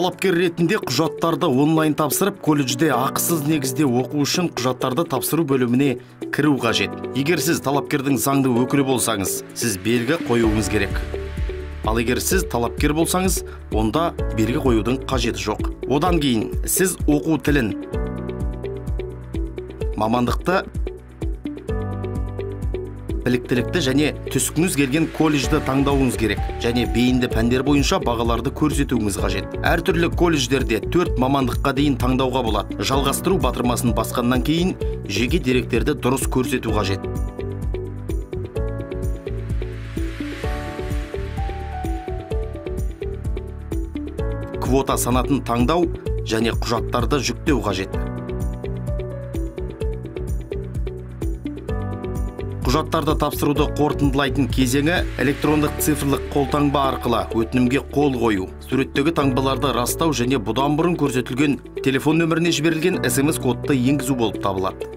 Талапкер ретінде құжаттарды онлайн тапсырып, колледжде ақысыз негізде оқу үшін құжаттарды тапсыру бөліміне кіру қажет. Егер сіз талапкердің заңды өкілі болсаңыз, сіз белгі қоюыңыз керек. Ал егер сіз талапкер болсаңыз, онда белгі қоюдың қажеті жоқ. Одан кейін сіз оқу тілін, мамандықты, біліктілікті және түскіңіз келген колледжді таңдауыңыз керек және бейінді пәндер бойынша бағаларды көрсетуіңіз қажет. Әртүрлі колледждерде 4 мамандыққа дейін таңдауға болады. Жалғастыру батырмасын басқаннан кейін жеке деректерді дұрыс көрсету қажет. Квота санатын таңдау және құжаттарды жүктеу қажет. Құжаттарды тапсыруды қорытындылайтын кезеңі электрондық цифрлық қолтаңба арқылы өтінімге қол қою, суреттегі таңбаларды растау және бұдан бұрын көрсетілген телефон нөміріне жіберілген СМС кодты енгізу болып табылады.